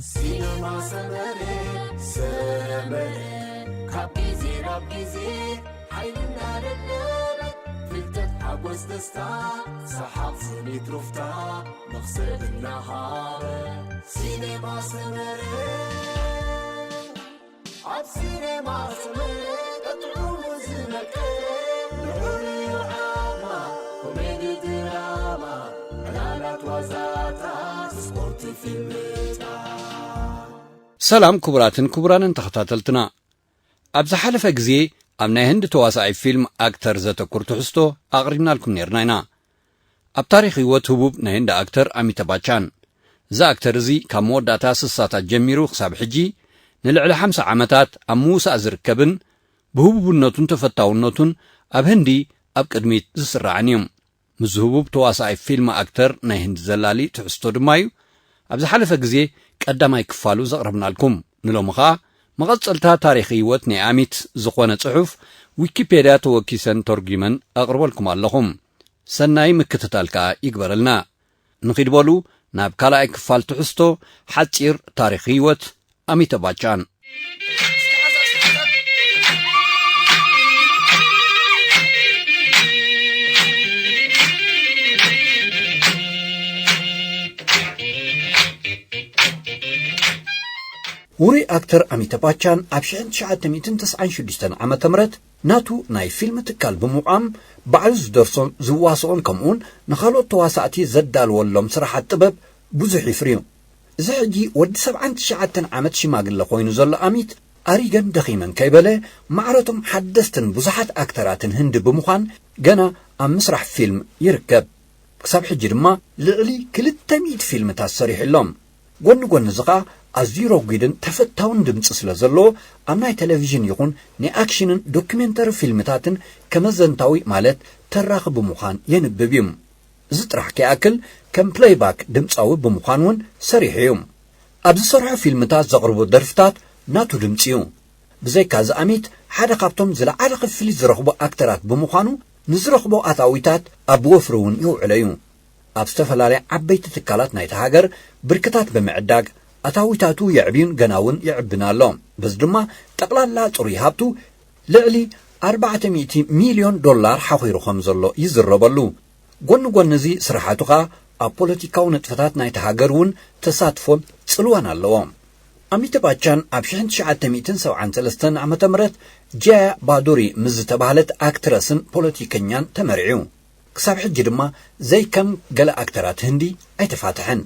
ሲነማ ሰመረ፣ ሰመረ፣ ካብ ግዜ ናብ ግዜ ሓይልና ደደበ፣ ፍልጠት ሓጎስ ደስታ፣ ሰሓቕ ስኒት ሩፍታ፣ መኽሰብ እናሃበ። ሲነማ ሰመረ፣ ኣብ ሲነማ ሰመረ፣ ቀጥዑ ዝመቀረ፣ ንዑ ዓማ፣ ኮሜዲ ድራማ፣ ዕላላት ዋዛታት፣ ስፖርት ፊልምታት። ሰላም ክቡራትን ክቡራንን ተኸታተልትና። ኣብ ዝሓለፈ ግዜ ኣብ ናይ ህንዲ ተዋሳኣይ ፊልም ኣክተር ዘተኩር ትሕዝቶ ኣቕሪብናልኩም ነይርና ኢና። ኣብ ታሪኽ ህይወት ህቡብ ናይ ህንዲ ኣክተር ኣሚተ ባቻን። እዚ ኣክተር እዚ ካብ መወዳእታ ስሳታት ጀሚሩ ክሳብ ሕጂ ንልዕሊ ሓምሳ ዓመታት ኣብ ምውሳእ ዝርከብን ብህቡብነቱን ተፈታውነቱን ኣብ ህንዲ ኣብ ቅድሚት ዝስራዕን እዩ። ምስ ህቡብ ተዋሳኣይ ፊልም ኣክተር ናይ ህንዲ ዘላሊ ትሕዝቶ ድማ እዩ ኣብ ዝሓለፈ ግዜ ቀዳማይ ክፋሉ ዘቕረብናልኩም። ንሎሚ ኸኣ መቐጸልታ ታሪኽ ህይወት ናይ ኣሚት ዝኾነ ጽሑፍ ዊኪፔድያ ተወኪሰን ተርጒመን ኣቕርበልኩም ኣለኹም። ሰናይ ምክትታል ከኣ ይግበረልና። ንኺድ በሉ ናብ ካልኣይ ክፋል ትሕዝቶ ሓጺር ታሪኽ ህይወት ኣሚተ ባቻን። ውሩይ ኣክተር ኣሚተ ባቻን ኣብ ሽሕን ትሽዓተ ሚእትን ተስዓን ሽዱሽተን ዓመተ ምህረት ናቱ ናይ ፊልም ትካል ብምቋም ባዕሉ ዝደርሶን ዝዋስኦን ከምኡውን ንኻልኦት ተዋሳእቲ ዘዳልወሎም ስራሓት ጥበብ ብዙሕ ይፍርዩ። እዚ ሕጂ ወዲ ሰብዓን ትሽዓተን ዓመት ሽማግለ ኮይኑ ዘሎ ኣሚት ኣሪገን ደኺመን ከይበለ ማዕረቶም ሓደስትን ብዙሓት ኣክተራትን ህንዲ ብምዃን ገና ኣብ ምስራሕ ፊልም ይርከብ። ክሳብ ሕጂ ድማ ልዕሊ ክልተ ሚእቲ ፊልምታት ሰሪሑ ኣሎ። ጎኒ ጎኒ እዚ ኸኣ ኣዝዩ ረጒድን ተፈታውን ድምጺ ስለ ዘለዎ ኣብ ናይ ቴሌቪዥን ይኹን ናይ ኣክሽንን ዶክሜንተሪ ፊልምታትን ከመዘንታዊ ማለት ተራኺ ብምዃን የንብብ እዩ። እዚ ጥራሕ ከይኣክል ከም ፕለይባክ ድምጻዊ ብምዃን እውን ሰሪሑ እዩ። ኣብ ዝሰርሖ ፊልምታት ዘቕርቦ ደርፍታት ናቱ ድምጺ እዩ። ብዘይካ እዚ ኣሚት ሓደ ካብቶም ዝለዓለ ክፍሊት ዝረኽቡ ኣክተራት ብምዃኑ ንዝረኽቦ ኣታዊታት ኣብ ወፍሪ እውን የውዕሎ እዩ። ኣብ ዝተፈላለያ ዓበይቲ ትካላት ናይታ ሃገር ብርክታት ብምዕዳግ ኣታዊታቱ የዕብዩን ገና እውን ይዕብን ኣሎ። በዚ ድማ ጠቕላላ ጽሩይ ሃብቱ ልዕሊ ኣርባዕተ ሚእቲ ሚልዮን ዶላር ሓኺሩ ከም ዘሎ ይዝረበሉ። ጎኒ ጎኒ እዚ ስራሓቱ ኸኣ ኣብ ፖለቲካዊ ንጥፈታት ናይታ ሃገር እውን ተሳትፎን ጽልዋን ኣለዎ። ኣሚተ ባቻን ኣብ ሽሕን ትሽዓተ ሚእትን ሰብዓን ሰለስተን ዓመተ ምህረት ጃያ ባዱሪ ምስ ዝተባህለት ኣክትረስን ፖለቲከኛን ተመርዕዩ። ክሳብ ሕጂ ድማ ዘይከም ገለ ኣክተራት ህንዲ ኣይተፋትሐን።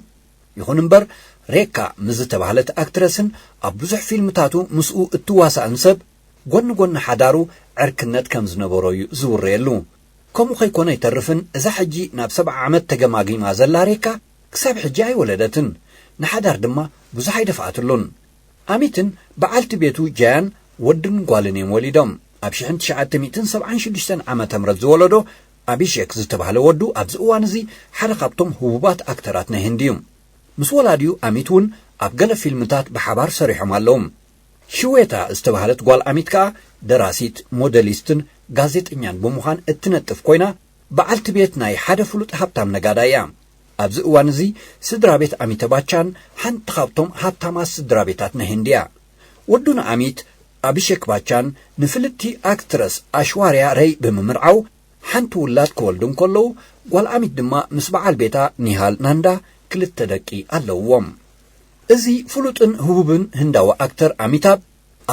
ይኹን እምበር ሬካ ምስ ዝተባህለት ኣክትረስን ኣብ ብዙሕ ፊልምታቱ ምስኡ እትዋሳእን ሰብ ጎኒ ጎኒ ሓዳሩ ዕርክነት ከም ዝነበሮ እዩ ዝውረየሉ። ከምኡ ከይኮነ ኣይተርፍን እዛ ሕጂ ናብ ሰብዓ ዓመት ተገማጊማ ዘላ ሬካ ክሳብ ሕጂ ኣይወለደትን። ንሓዳር ድማ ብዙሕ ኣይደፍኣትሉን። ኣሚትን በዓልቲ ቤቱ ጃያን ወድን ጓልን እዮም ወሊዶም። ኣብ ሽሕን ትሽዓተ ሚእትን ሰብዓን ሽዱሽተን ዓመተ ምህረት ዝወለዶ ኣቢሼክ ዝተባህለ ወዱ ኣብዚ እዋን እዚ ሓደ ካብቶም ህቡባት ኣክተራት ናይ ህንዲ እዩ። ምስ ወላዲኡ ኣሚት እውን ኣብ ገለ ፊልምታት ብሓባር ሰሪሖም ኣለዉ። ሽዌታ ዝተባህለት ጓል ኣሚት ከኣ ደራሲት፣ ሞዴሊስትን ጋዜጠኛን ብምዃን እትነጥፍ ኮይና፣ በዓልቲ ቤት ናይ ሓደ ፍሉጥ ሃብታም ነጋዳይ እያ። ኣብዚ እዋን እዚ ስድራ ቤት ኣሚተ ባቻን ሓንቲ ካብቶም ሃብታማት ስድራ ቤታት ናይ ህንዲ እያ። ወዱ ንኣሚት፣ ኣቢሼክ ባቻን፣ ንፍልጥቲ ኣክትረስ ኣሽዋርያ ረይ ብምምርዓው ሓንቲ ውላድ ክወልዱ እንከለዉ፣ ጓል ኣሚት ድማ ምስ በዓል ቤታ ኒሃል ናንዳ ክልተ ደቂ ኣለውዎም። እዚ ፍሉጥን ህቡብን ህንዳዊ ኣክተር ኣሚታብ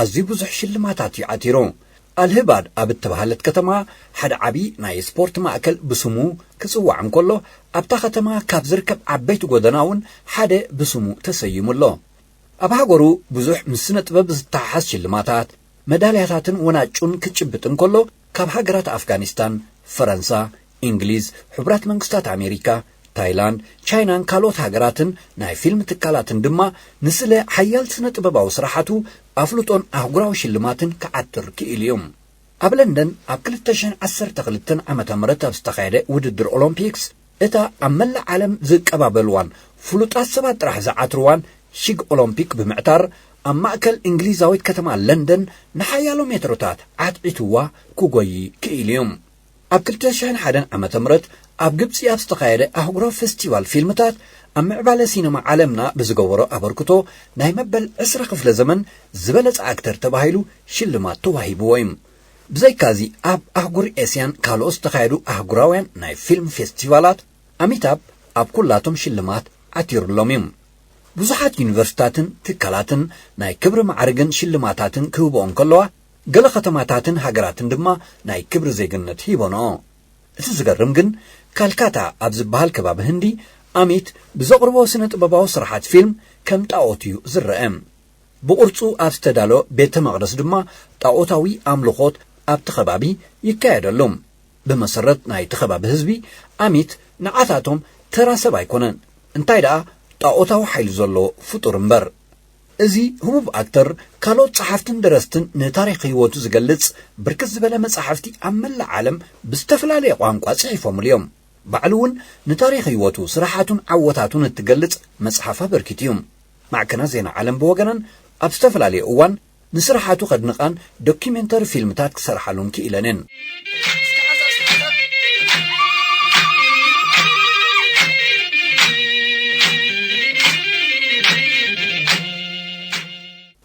ኣዝዩ ብዙሕ ሽልማታት እዩ ዓቲሩ። ኣልህባድ ኣብ እተባህለት ከተማ ሓደ ዓቢ ናይ ስፖርት ማእከል ብስሙ ክጽዋዕ እንከሎ፣ ኣብታ ከተማ ካብ ዝርከብ ዓበይቲ ጎደና እውን ሓደ ብስሙ ተሰይሙ ኣሎ። ኣብ ሃገሩ ብዙሕ ምስ ስነ ጥበብ ዝተሓሓዝ ሽልማታት፣ መዳልያታትን ወናጩን ክጭብጥ እንከሎ፣ ካብ ሃገራት ኣፍጋኒስታን፣ ፈረንሳ፣ እንግሊዝ፣ ሕቡራት መንግስታት ኣሜሪካ፣ ታይላንድ፣ ቻይናን ካልኦት ሃገራትን ናይ ፊልም ትካላትን ድማ ንስለ ሓያል ስነ ጥበባዊ ስራሓቱ ኣፍልጦን ኣህጉራዊ ሽልማትን ክዓትር ክኢሉ እዩ። ኣብ ለንደን ኣብ ክልተ ሽሕን ዓሰርተ ክልተን ዓመተ ምህረት ኣብ ዝተኻየደ ውድድር ኦሎምፒክስ፣ እታ ኣብ መላእ ዓለም ዝቀባበልዋን ፍሉጣት ሰባት ጥራሕ ዝዓትርዋን ሺግ ኦሎምፒክ ብምዕታር፣ ኣብ ማእከል እንግሊዛዊት ከተማ ለንደን ንሓያሎ ሜትሮታት ዓትዒትዋ ክጎዪ ክኢሉ እዩ። ኣብ ክልተ ሽሕን ሓደን ዓመተ ምህረት ኣብ ግብጺ ኣብ ዝተኻየደ ኣህጉራዊ ፈስቲቫል ፊልምታት ኣብ ምዕባለ ሲነማ ዓለምና ብዝገበሮ ኣበርክቶ ናይ መበል ዕስራ ክፍለ ዘመን ዝበለጸ ኣክተር ተባሂሉ ሽልማት ተዋሂብዎ እዩ። ብዘይካዚ ኣብ ኣህጉር ኤስያን ካልኦት ዝተኻየዱ ኣህጉራውያን ናይ ፊልም ፌስቲቫላት ኣሚታብ ኣብ ኩላቶም ሽልማት ዓቲሩሎም እዩ። ብዙሓት ዩኒቨርሲታትን ትካላትን ናይ ክብሪ ማዕርግን ሽልማታትን ክህብኦ እንከለዋ፣ ገለ ከተማታትን ሃገራትን ድማ ናይ ክብሪ ዜግነት ሂቦንኦ። እቲ ዝገርም ግን፣ ካልካታ ኣብ ዝበሃል ከባቢ ህንዲ ኣሚት ብዘቕርቦ ስነ ጥበባዊ ስራሓት ፊልም ከም ጣኦት እዩ ዝረአ። ብቕርጹ ኣብ ዝተዳሎ ቤተ መቕደስ ድማ ጣኦታዊ ኣምልኾት ኣብቲ ከባቢ ይካየደሉ። ብመሰረት ናይቲ ከባቢ ህዝቢ፣ ኣሚት ንዓታቶም ተራ ሰብ ኣይኮነን፣ እንታይ ደኣ ጣኦታዊ ሓይሊ ዘለዎ ፍጡር እምበር። እዚ ህቡብ ኣክተር ካልኦት ጸሓፍትን ደረስትን ንታሪኽ ህይወቱ ዝገልጽ ብርክት ዝበለ መጻሕፍቲ ኣብ መላእ ዓለም ብዝተፈላለየ ቋንቋ ጽሒፎምሉ እዮም። ባዕሉ እውን ንታሪኽ ህይወቱ፣ ስራሓቱን ዓወታቱን እትገልጽ መጽሓፍ ኣበርኪቱ እዩ። ማዕከናት ዜና ዓለም ብወገነን ኣብ ዝተፈላለየ እዋን ንስራሓቱ ከድንቓን ዶኪሜንተሪ ፊልምታት ክሰርሓሉን ክኢለን እየን።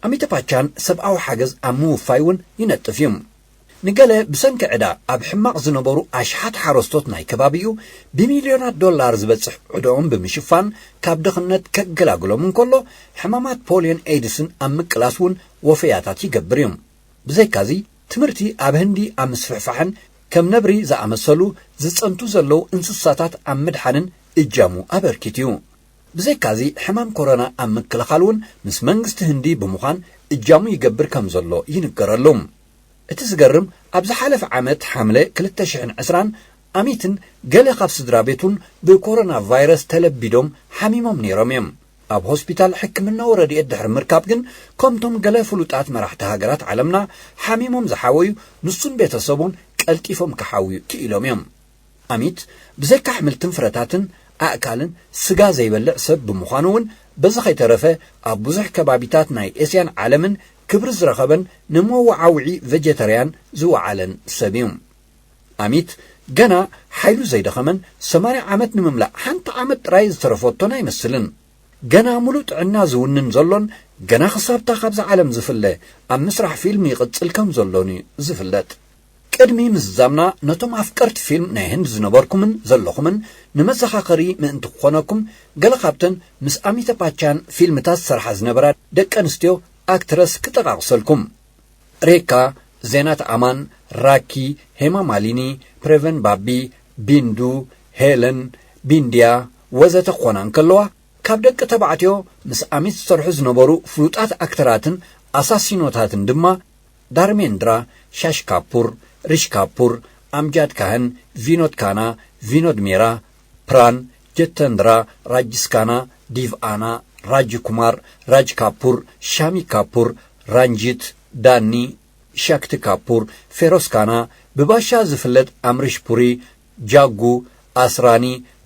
ኣሚታብ ባቻን ሰብኣዊ ሓገዝ ኣብ ምውፋይ እውን ይነጥፍ እዩ። ንገለ ብሰንኪ ዕዳ ኣብ ሕማቕ ዝነበሩ ኣሽሓት ሓረስቶት ናይ ከባቢኡ ብሚልዮናት ዶላር ዝበጽሕ ዕዳኦም ብምሽፋን ካብ ድኽነት ከገላግሎም እንከሎ፣ ሕማማት ፖልዮን ኤድስን ኣብ ምቅላስ እውን ወፈያታት ይገብር እዩ። ብዘይካዚ ትምህርቲ ኣብ ህንዲ ኣብ ምስፍሕፋሕን ከም ነብሪ ዝኣመሰሉ ዝጸንቱ ዘለዉ እንስሳታት ኣብ ምድሓንን እጃሙ ኣበርኪት እዩ። ብዘይካዚ ሕማም ኮሮና ኣብ ምክልኻል እውን ምስ መንግስቲ ህንዲ ብምዃን እጃሙ ይገብር ከም ዘሎ ይንገረሉ። እቲ ዝገርም፣ ኣብ ዝሓለፈ ዓመት ሓምለ ክልተ ሽሕን ዕስራን ኣሚትን ገለ ካብ ስድራ ቤቱን ብኮሮና ቫይረስ ተለቢዶም ሓሚሞም ነይሮም እዮም። ኣብ ሆስፒታል ሕክምናዊ ረድኤት ድሕሪ ምርካብ ግን፣ ከምቶም ገለ ፍሉጣት መራሕቲ ሃገራት ዓለምና ሓሚሞም ዝሓወዩ፣ ንሱን ቤተሰቡን ቀልጢፎም ክሓውዩ ክኢሎም እዮም። ኣሚት ብዘይካ ኣሕምልትን ፍረታትን ኣእካልን ስጋ ዘይበልዕ ሰብ ብምዃኑ እውን፣ በዚ ከይተረፈ ኣብ ብዙሕ ከባቢታት ናይ ኤስያን ዓለምን ክብሪ ዝረኸበን ንመወዓውዒ ቬጀተርያን ዝወዓለን ሰብ እዩ። ኣሚት ገና ሓይሉ ዘይደኸመን ሰማንያ ዓመት ንምምላእ ሓንቲ ዓመት ጥራይ ዝተረፈቶን ኣይመስልን። ገና ሙሉእ ጥዕና ዝውንን ዘሎን ገና ክሳብታ ካብዛ ዓለም ዝፍለ ኣብ ምስራሕ ፊልም ይቕጽል ከም ዘሎን እዩ ዝፍለጥ። ቅድሚ ምዝዛምና ነቶም ኣፍቀርቲ ፊልም ናይ ህንዲ ዝነበርኩምን ዘለኹምን ንመዘኻኸሪ ምእንቲ ክኾነኩም ገለ ካብተን ምስ ኣሚታብ ባቻን ፊልምታት ዝሰርሓ ዝነበራ ደቂ ኣንስትዮ ኣክትረስ ክጠቓቕሰልኩም። ሬካ፣ ዜናት ኣማን፣ ራኪ፣ ሄማ ማሊኒ፣ ፕሬቨን ባቢ፣ ቢንዱ፣ ሄለን፣ ቢንድያ ወዘተ ክኾና እንከለዋ፣ ካብ ደቂ ተባዕትዮ ምስ ኣሚት ዝሰርሑ ዝነበሩ ፍሉጣት ኣክተራትን ኣሳሲኖታትን ድማ ዳርሜንድራ፣ ሻሽ ካፑር፣ ሪሽ ካፑር፣ ኣምጃድ ካህን፣ ቪኖድ ካና፣ ቪኖድ ሜራ፣ ፕራን፣ ጀተንድራ፣ ራጅስካና፣ ዲቭ ኣና፣ ራጅ ኩማር፣ ራጅ ካፑር፣ ሻሚ ካፑር፣ ራንጂት፣ ዳኒ፣ ሻክቲ ካፑር፣ ፌሮስ ካና፣ ብባሻ ዝፍለጥ ኣምሪሽ ፑሪ፣ ጃጉ፣ ኣስራኒ፣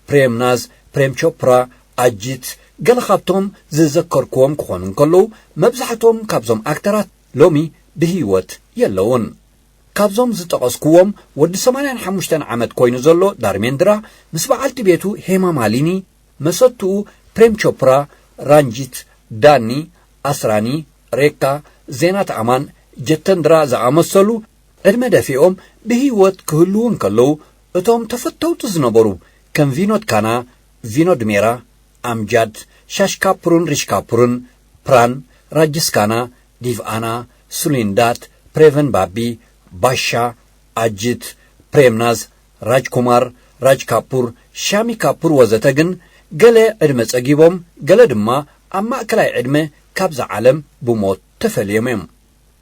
ፕሬምናዝ፣ ፕሬም ቾፕራ፣ ኣጂት፣ ገለ ካብቶም ዝዘከርክዎም ክኾኑ እንከለዉ፣ መብዛሕትኦም ካብዞም ኣክተራት ሎሚ ብህይወት የለውን። ካብዞም ዝጠቐስክዎም፣ ወዲ ሰማንያን ሓሙሽተን ዓመት ኮይኑ ዘሎ ዳርሜንድራ፣ ምስ በዓልቲ ቤቱ ሄማ ማሊኒ፣ መሰትኡ ፕሬም ቾፕራ፣ ራንጂት፣ ዳኒ፣ ኣስራኒ፣ ሬካ፣ ዜናት ኣማን፣ ጀተንድራ ዝኣመሰሉ ዕድመ ደፊኦም ብህይወት ክህልዉ እንከለዉ፣ እቶም ተፈተውቲ ዝነበሩ ከም ቪኖድ ካና፣ ቪኖድ ሜራ፣ ኣምጃድ፣ ሻሽ ካፑርን ሪሽ ካፑርን፣ ፕራን፣ ራጅስ ካና፣ ዲቭ ኣና፣ ሱሊንዳት፣ ፕሬቨን ባቢ፣ ባሻ፣ ኣጅት፣ ፕሬምናዝ፣ ራጅ ኩማር፣ ራጅ ካፑር፣ ሻሚ ካፑር ወዘተ ግን ገለ ዕድመ ጸጊቦም፣ ገለ ድማ ኣብ ማእከላይ ዕድመ ካብዛ ዓለም ብሞት ተፈልዮም እዮም።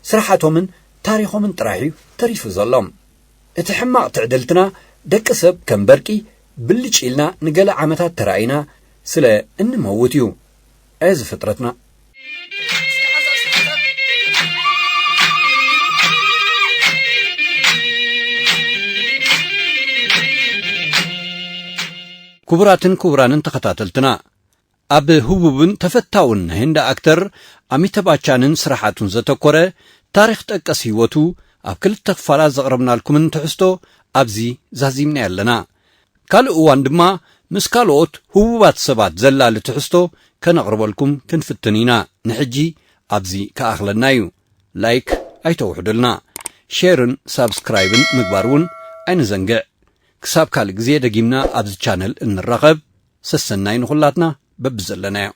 ስራሓቶምን ታሪኾምን ጥራሕ እዩ ተሪፉ ዘሎ። እቲ ሕማቕ ትዕድልትና፣ ደቂ ሰብ ከም በርቂ ብልጭ ኢልና ንገለ ዓመታት ተራኢና ስለ እንመውት እዩ። እዚ ፍጥረትና። ክቡራትን ክቡራንን ተኸታተልትና፣ ኣብ ህቡብን ተፈታውን ናይ ህንዲ ኣክተር ኣሚታብ ባቻንን ስራሓቱን ዘተኮረ ታሪኽ ጠቀስ ህይወቱ ኣብ ክልተ ክፋላት ዘቕረብናልኩምን ትሕዝቶ ኣብዚ ዛዚምና ኣለና። ካልእ እዋን ድማ ምስ ካልኦት ህቡባት ሰባት ዘላሊ ትሕዝቶ ከነቕርበልኩም ክንፍትን ኢና። ንሕጂ ኣብዚ ክኣኽለና እዩ። ላይክ ኣይተውሕዱልና። ሼርን ሳብስክራይብን ምግባር እውን ኣይንዘንግዕ። ክሳብ ካልእ ግዜ ደጊምና ኣብዚ ቻነል እንራኸብ። ሰሰናይ ንኹላትና በብዘለናዮ።